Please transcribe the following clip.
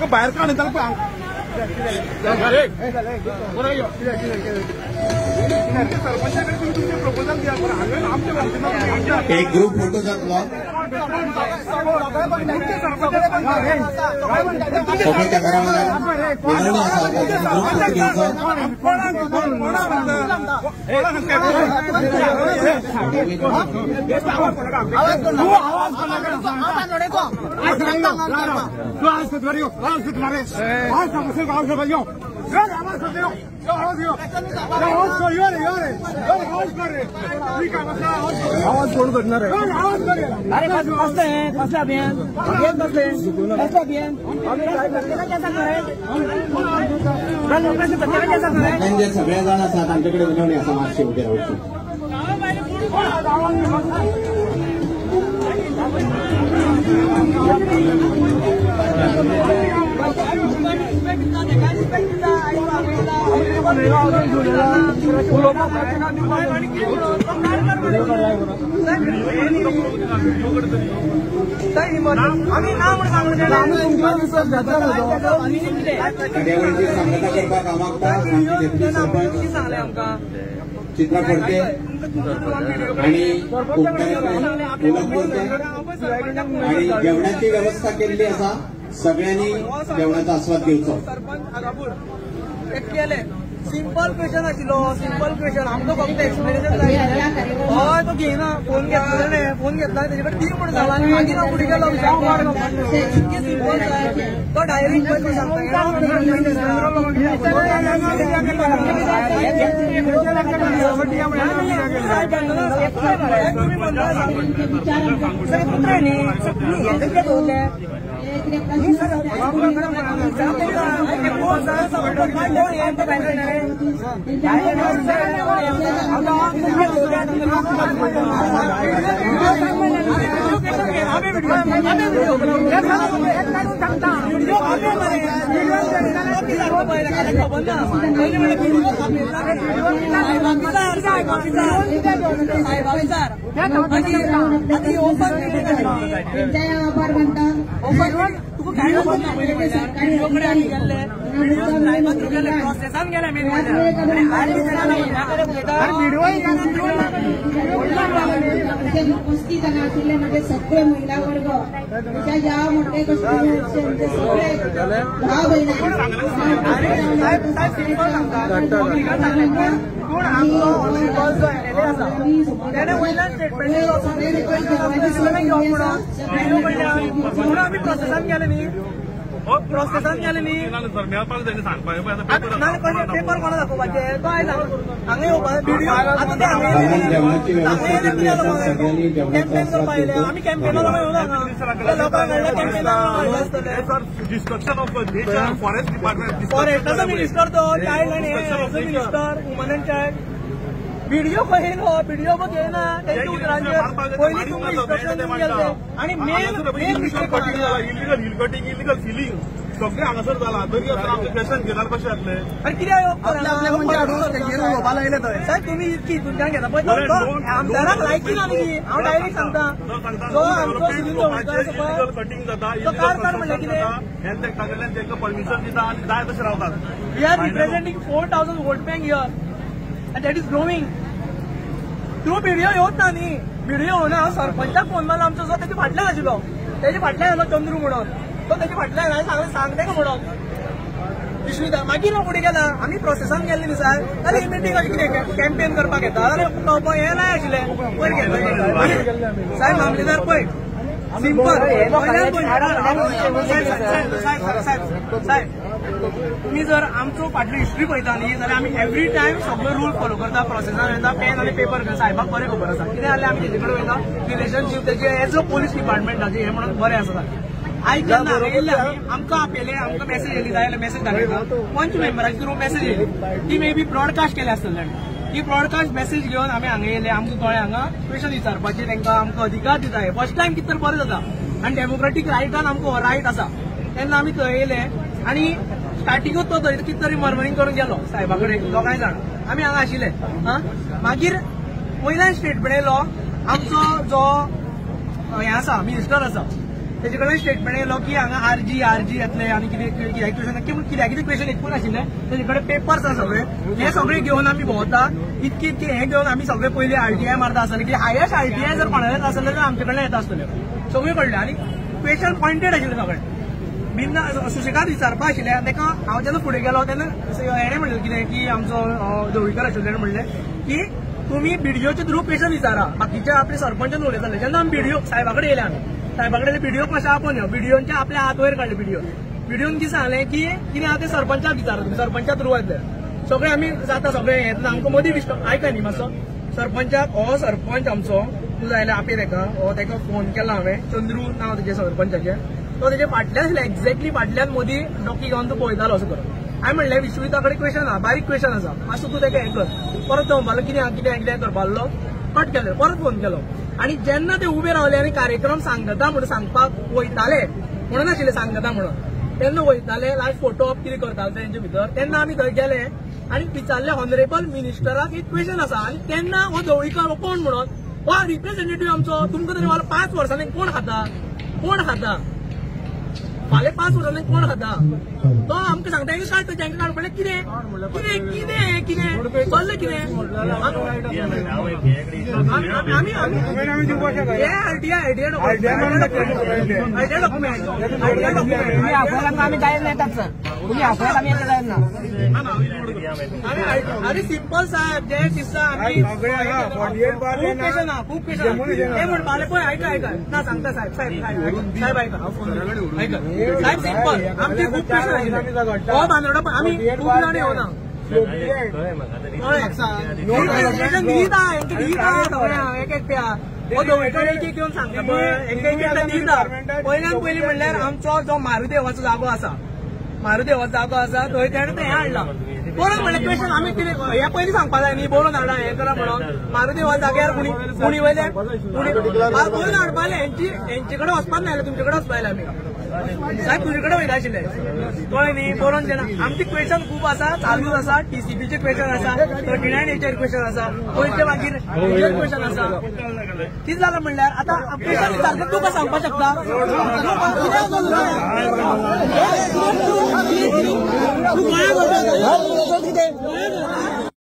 बाहेर काढ एक ग्रुप फोटो जातलो सगळे कॅमेरामॅन विनवणी आसा ग्रुप फोटो घेवचो. आवाज कोण करणार आहे? अरे बसले बसले अभियान बसले बसले अभियान जे सगळे जाण आसा तांचे कडेन विनवणी आसा मातशी उबे रावची. कार्यावळीची सांगता करपाक हांव मागता आमची डेप्युटी सरपंच चित्रा फडके आणि उपकर्ते आणि जेवणाची व्यवस्था केल्ली आसा. सगळ्यांनी जेवणाचा आस्वाद घेवचो. सिंपल क्वेश्चन आशिल्लो, सिंपल क्वेश्चन आमकां फक्त एक्सप्लेनेशन जाय. हय तो घेयना, फोन घेतलो तेणें, फोन घेतला तेजे कडेन दी म्हूण जाला आनी मागीर हांव फुडें गेलो. इतकें सिंपल जाय तो डायरेक्ट पळय सांगता. पुत्र न्ही कितें दवरलें उपस्थित हांगा आशिल्ले म्हणजे सगळे महिला वर्ग ह्या मोठे सगळे भाव भयणां प्रोसेसान गेले न्ही पेपर कोणा दाखोवपाचे तो आयज हांगा येवपा व्हिडिओ आतां ते कॅम्पेन करपा आयले. आमी कॅम्पेना लोकांक येवना हांगा लोकांक हाडल्या कॅम्पेना आसतले. फॉरेस्ट डिपार्टमेंट फॉरेस्टाचो मिनिस्टर तो चायल्ड आनी minister woman and child video खंय येयलो व्हिडिओ बघ येयना तेंच्या उतरांचेर पयलीं तुमकां इन्स्ट्रक्शन दिवन गेले आनी main main mistake illegal hill cutting illegal ceiling सगळें हांगासर जाला तरी आसतना आमचें क्वेश्चन घेणार कशें जातलें? आनी कित्याक उलोवपाक लागले थंय साहेब तुमी इतकी हितूंतल्यान घेता पळय तो आमदाराक लायकी ना न्ही. हांव डायरेक्ट सांगता जो आमचो सुनील तवडकर आसा पळय कटींग जाता तो कार म्हणल्यार कितें हें तागेल्यान तांकां परमिशन दिता आनी जाय तशें रावतात. We are representing 4,000 vote bank here and that is growing. Through video येवच ना न्ही, व्हिडिओ येवना. हांव सरपंचाक फोन मारलो आमचो जो तेजे फाटल्यान आशिल्लो, तेजे फाटल्यान आयलो चंद्रू म्हणून, तो तेजे फाटल्यान हांवें सांगलें सांग तेका म्हणून विष्णुदा. मागीर हांव फुडें गेला आमी प्रोसेसान गेल्ले न्ही साहेब, जाल्यार ही मिटींग अशें कितें कॅम्पेन करपाक येता जाल्यार हें नाय आशिल्लें पयर गेल्लें साहेब. मामलेदार पळय सिंपल साहेब तुमी जर आमचो फाटली हिस्ट्री पळयता न्ही जाल्यार आमी एवरी टायम सगळे रूल फॉलो करता. प्रोसेसान वयता पेन आनी पेपर घेवन साहेबाक बरें खबर आसा कितें जालें आमी तेजे कडेन वयता रिलेशनशीप तेजे एज अ पोलीस डिपार्टमेंटाचे हें म्हणून बरें आसा. आयज जेन्ना हांगा येयल्ले आमी आमकां आपयले आमकां मॅसेज येयली जाय जाल्यार मॅसेज धाडटा पंच मेंबराची थ्रू मॅसेज येयली ती मे बी ब्रॉडकास्ट केल्या आसतली. ही ब्रॉडकास्ट मेसेज घेवन आमी हांगा येयले. आमकां कळ्ळें हांगा क्वेश्चन विचारपाचे तांकां आमकां अधिकार दिता. हे फर्स्ट टायम कितें तर बरें जाता आनी डेमोक्रेटीक रायटान आमकां हो रायट आसा. तेन्ना आमी थंय येयले आनी स्टार्टिंगूच तो थंय कितें तरी मर्मरींग करून गेलो साहेबा कडेन. दोगांय जाण आमी हांगा आशिल्ले. मागीर वयल्यान स्टेटमेंट येयलो आमचो जो हें आसा मिनिस्टर आसा तेजे कडेन स्टेटमेंट येयलो की हांगा आरजी आरजी येतले आनी कितें कित्याक क्वेश्चन कित्याक कितें क्वेश्चन इतकून आशिल्लें. तेजे कडेन पेपर्स आसा सगळे, हे सगळे घेवन आमी भोंवता. इतके इतके हे घेवन आमी सगळे पयलीं आरटीआय मारता आसतले की हायस्ट आरटीआय जर कोणालेच आसले जाल्यार आमचे कडल्यान येता आसतल्यो सगळे कडले. आनी क्वेश्चन पॉयंटेड आशिल्ले सगळे बिन सुशेगाद विचारपा आशिल्ले. ताका हांव जेन्ना फुडें गेलो तेन्ना हेणें म्हणलें कितें की आमचो ढवळीकर आशिल्लो तेणें म्हणलें की तुमी बीडीओचे थ्रू क्वेश्चन विचारा, बाकीचे आपले सरपंचान उलयताले. जेन्ना आमी बीडीओ साहेबा कडेन येयले, आमी साहेबा कडेन बीडीओक मातशें आपोवन यो, बीडीओनचे आपल्या हात वयर काडले. बीडीओ बीडीओन कितें सांगलें की कितें आहा तें सरपंचाक विचारा तुमी, सरपंचा थ्रू येतले सगळे आमी जाता सगळे हें आमकां मदीं डिस्टर्ब. आयका न्ही मातसो सरपंचाक, हो सरपंच आमचो तूं जाय आपय ताका, हो ताका फोन केला हांवें, चंद्रू नांव तेजें सरपंचाचें, तो तेजे फाटल्यान आसले एक्झॅक्टली फाटल्यान मदीं डॉकी घेवन तो पळयतालो असो करून. हांवें म्हणलें विश्वजिता कडेन क्वेश्चन आहा, बारीक क्वेश्चन आसा, मातसो तूं ताका हें कर. परत तो म्हणपालो कितें आहा कितें कितें करपालो, कट केलें, परत फोन केलो. आनी जेन्ना ते उबे रावले आनी कार्यक्रम सांगता म्हणून सांगपाक वयताले म्हणून आशिल्ले सांगता म्हणून तेन्ना वयताले लायक फोटो ऑप कितें करताले तेंचे भितर, तेन्ना आमी थंय गेले आनी विचारले ऑनरेबल मिनिस्टराक एक क्वेश्चन आसा. आनी तेन्ना हो ढवळीकर कोण म्हणून हो रिप्रेझेंटेटिव्ह आमचो, तुमकां तरी मला 5 वर्सांनी कोण खाता, कोण खाता फाल्यां 5 वर्सांनी कोण खाता तो आमकां सांगता. काड तांकां काड म्हणल्यार कितें कितें कितें कितें चल्लें कितें आमी हे आरटीआय आयडिया डॉक्युमेंट आमी जायत येतात सर, तुम्ही आपल्याला आमी जायत ना. अरे सिंपल साहेब जे दिसता आमी खूब क्वेश्चन आहा, खूब क्वेश्चन ते म्हणपाले पळय. आयका आयका ना सांगता साहेब, साहेब साहेब आयका आयका साहेब सिंपल आमचे खूब क्वेश्चन आशिल्ले. हो बांदोडा आमी खूब जाण येवना दिता दिता सगळ्यांक एक एकट्या हो ढवळीकर एक एक येवन सांगता पळय, एक एकट्या दिता. पयल्यान पयलीं म्हणल्यार आमचो जो मारुदेवाचो जागो आसा, मारुदेवाचो जागो आसा थंय तेणें तें हें हाडलां. बरोवन म्हणल्यार क्वेश्चन आमी कितें हें पयलीं सांगपा जाय न्ही, बरोवन हाडा हें करा म्हणून. मारुदेवा जाग्यार कुणी कुणी वयल्यान बरोवन हाडपाले हेंची हेंचे कडेन वचपाक नासलें, तुमचे कडेन वचपा आयले आमी साहेब, तुजे कडेन वयता आशिल्ले कळ्ळें न्ही. बरोवन जेन्ना आमचे क्वेश्चन खूब आसा, चालूच आसा. टीसीपीचे क्वेश्चन आसा, 39 एचेर क्वेश्चन आसा, पयचे मागीर हेचेर क्वेश्चन आसा. कितें जालां म्हणल्यार आतां क्वेश्चन विचारता तूं कशें सांगपाक शकता? तूं गोंया